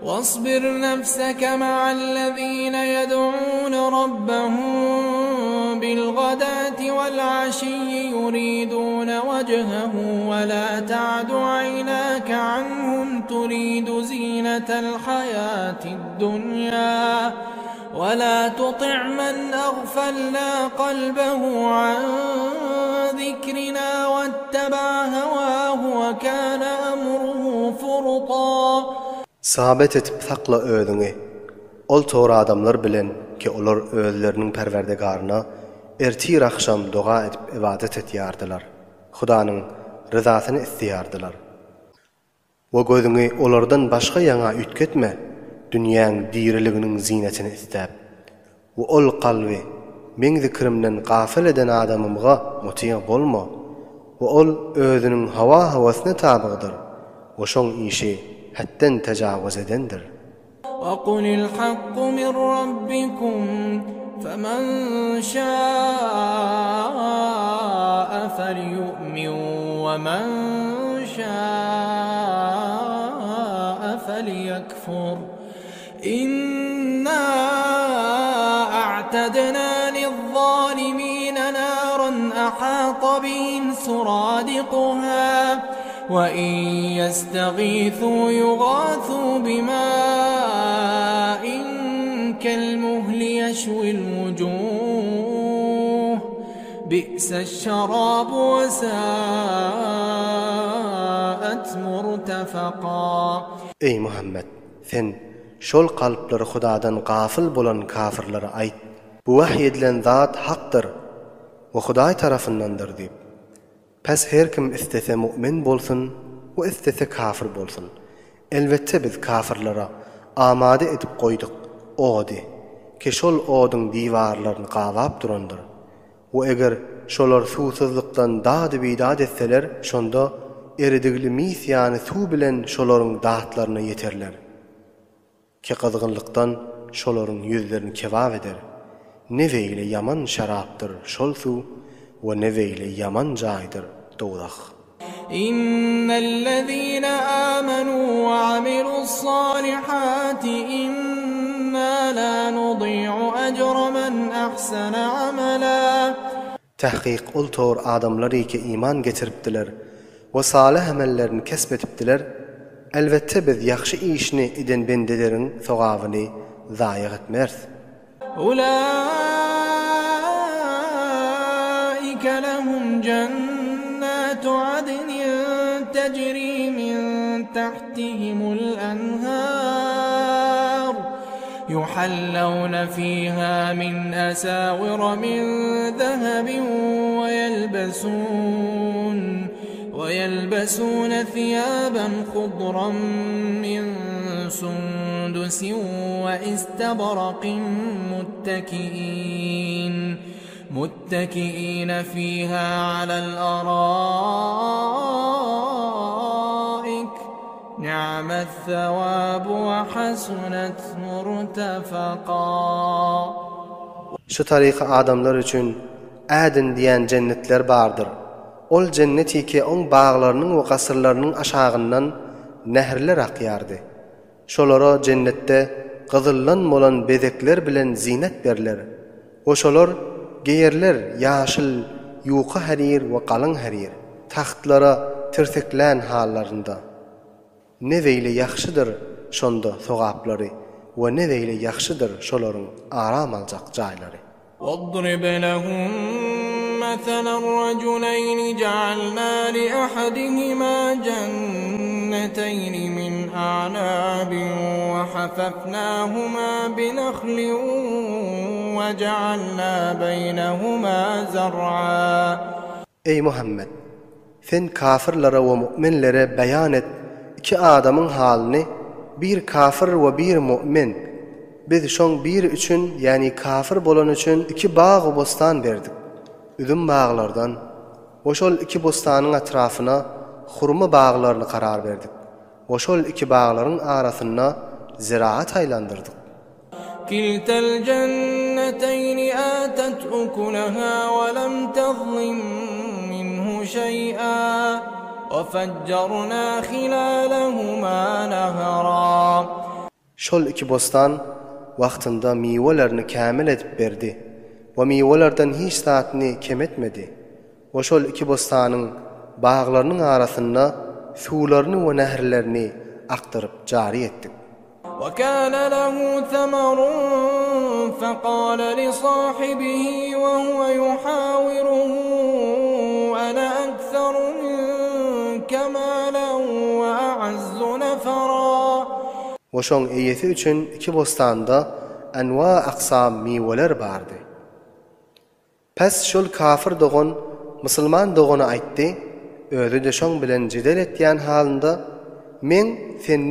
Wasbir nefseke ma'allezine yed'une rabbehum bil-gadati wal-aşiyyi yuridune wejhehu we la ta'du aynake anhum turidu zinetel hayatid-dunýa we la tuti' men agfalna kalbehu an zikrina wetteba'a hewahu we kane emruhu furta. Sabit etip sakla özüňi ol tor adamlar bilen ki olar özleriniň Perwerdigaryna ertir-agşam doga edip ybadat etýärdiler, Hudanyň ryzasyny isleýärdiler. We gözüňi olardan başga ýaňa üýtgetme, dünýäň diriliginiň zinetini isläp. We ol kalby Meň zikrimden gafyl eden adamymga mutyg bolma. We ol özüniň hawa-höwesine tabygdyr we şoň işi hetden tejawuz edendir. We kulil hakku min rabbikum femen şaa felýu'min we men şaa felýekfur. Inna a'tadna liz-zalimina naran ahata bihim suradiquha we in ýestagithu ýugathu bima'in kel-muhli ýeşwil wujuh bi'seş-şerabu we sa'at murtefaka. Eý, Muhammet! Sen şol kalplary Hudadan gafyl bolan kafyrlara aýt, Bu wahy edilen zat hakdyr we Hudaý tarapyndandyr diýip. Pes her kim islese mu'min bolsun we islese kafyr bolsun. Elbetde biz kafyrlara amada edip goýduk ody, ki şol oduň diwarlaryny gabap durandyr. We eger şolar suwsuzlykdan dady-bidat etseler, şonda eridigli mis ýany suw bilen şolaryň datlaryna ýeterler. Ki gyzgynlykdan şolaryň ýüzlerini kebap eder. Ne beýle ýaman şerapdyr şol suw we ne beýle ýaman jaýdyr dowzah. Innellezine amenu we amilu's-salihati inna la nudi'u ejre men ahsene amela. Tahkyk ol tor adamlar ki iman getiripdiler we salyh amellerini kesp edipdiler, elbetde biz ýagşy işini eden bendeleriň sogabyny zaýag etmeris. Ulaike lehum jennatu adnin tejri min tahtihimul enhar yuhallawna fiha min asawira min zehebin we yelbesun we yelbesune thiyaben hudran min sundusin we istebrakin muttekiin muttekiine fiha alel araik ni'met sewabu we hasunet murtefaka. Şu taryhy adamlar üçin Ädin diýen jennetler bardyr. Ol jennetiki oň baglarynyň we gasyrlarynyň aşagyndan nährler akýardy. Şolara jennetde gyzyldan bolan bezekler bilen zinet berler we şolar geýerler ýaşyl ýuka herir we galyň herir, tagtlara tirseklän hallarynda. Ne beýle ýagşydyr şonda sogaplary we ne beýle ýagşydyr şolaryň aram aljak jaýlary. Wadrib lehum meselen rajuleýni ja'alna li ahadihima jenneteýni min a'nabin we hafafnahuma binahlin we ja'alna beýnehuma zar'a. Eý, Muhammet! Sen kafyrlara we mu'minlere beýan et iki adamyň halyny, bir kafyr we bir mu'min. Biz şoň biri üçin, ýagny kafyr bolan üçin iki bag-u-bostan berdik, üzüm baglardan, we şol iki bostanyň etrafyna hurma baglaryny karar berdik we şol iki baglaryň arasynda ziraat aýlandyrdyk. Kiltel jenneteýni atet ukulaha we lem tazlim minhu şeý'a we fejjerna hilalehuma nehra. Şol iki bostan wagtynda miwelerini kämil edip berdi we miwelerden hiç zatyny kem etmedi we şol iki bostanyň baglarynyň arasynda suwlaryny we nährlerini akdyryp jary etdik. وَكَانَ لَهُ ثَمَرٌ فَقَالَ لِصَاحِبِهِ وَهُوَ يُحَاوِرُهُ أَنَا أَكْثَرُ مِنكَ مَالًا وَأَعَزُّ نَفَرًا. We şoň eýesi üçin iki bostanda enwa-aksam miweler bardy. Pes şol kafir dogan musulman dogana aýtdy, özi-de şoň bilen jedel etýän halynda, Meň senden.